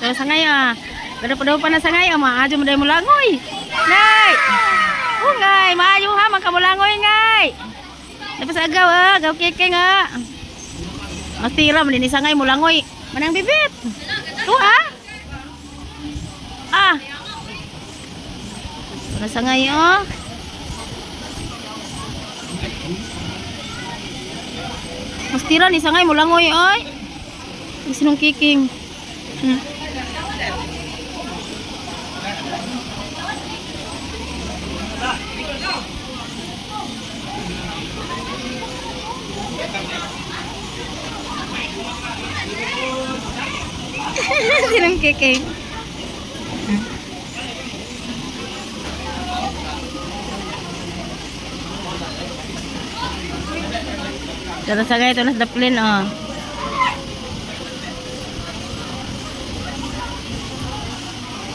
Pero sangay ah. Pero pa daw pa na sangay ah, maayo mo dahil mulangoy. Ngay! Oh, ngay, maayo ha, magkamulangoy ngay. Dapat sa agaw ah, agaw keke nga. Mas tira man ni sangay mulangoy. Manang bibit. Tu ah. Ah. Para sangay oh. Mas tira ni sangay mulangoy oy. Ang sinong kiking. Sinong kiking. Pero sa ito nas daplin oh.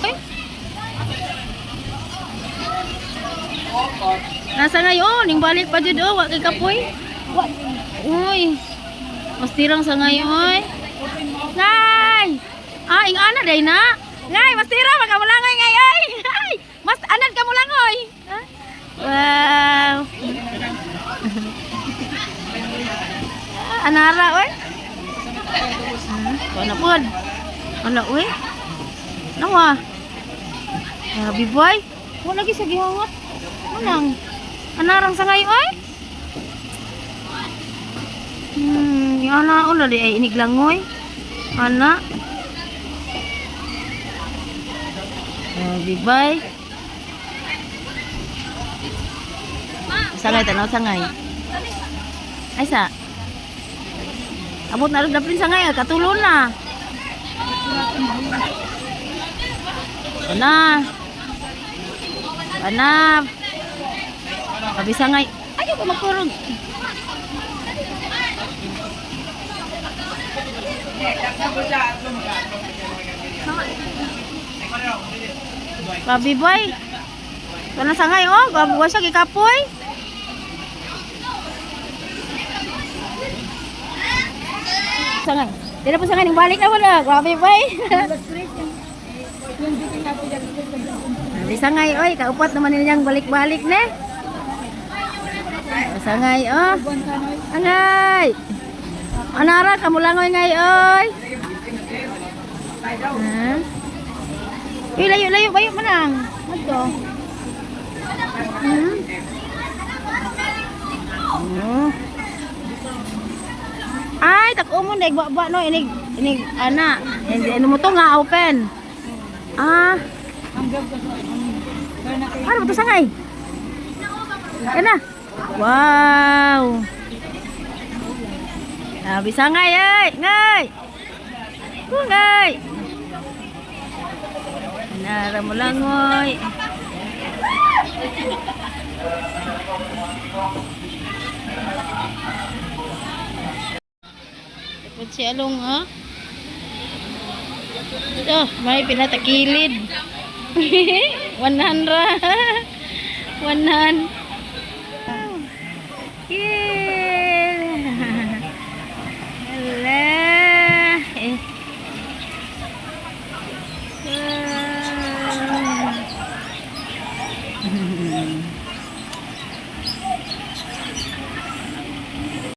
Ay. Nasa ngayon, ning balik pa jud oh, wa kay kapoy. Wa. Uy. Mas tirang sa ngayon. Ngay! Ah, ing ana day na. Ngay, mas tira makamulangoy ngay oy. Ay, mas anad ka mulangoy. Ha? Wow. Ah, anara oy. Ah, ana pod. Ana oy. Nawa. Grabe boy. Wala lagi sa gihangat. Manang. Anarang sa ngayon oy. Yung ana ulo di ay iniglangoy. Ana. Grabe boy. Sangay tanaw sangay. Ay sa. Abot na rin daplin sangay, ah, katulo na. Ana. Ana. Abi sangay. Ayaw ko magkurog. Babi boy. Kana sangay oh, gwapo siya gikapoy. Sangay. Di na po sangay ning balik na wala. Grabe boy. Di sangay oy, kaupat naman nilyang balik-balik ne. Sangay oh. Angay. Anara kamulangoy ngay oy. Ha? Uy, layo, layo, bayo manang. Adto. Oh. Ay, tak mo na igwa no inig inig ana. Hindi ano mo to nga open. Ah. Ano ba to sangay? Yan na. Wow. Sabi sangay ay, ngay. Kungay. Nara mo langoy. Dapat si Along, ha? Ito, may pinatakilid. 100. 100. Yay!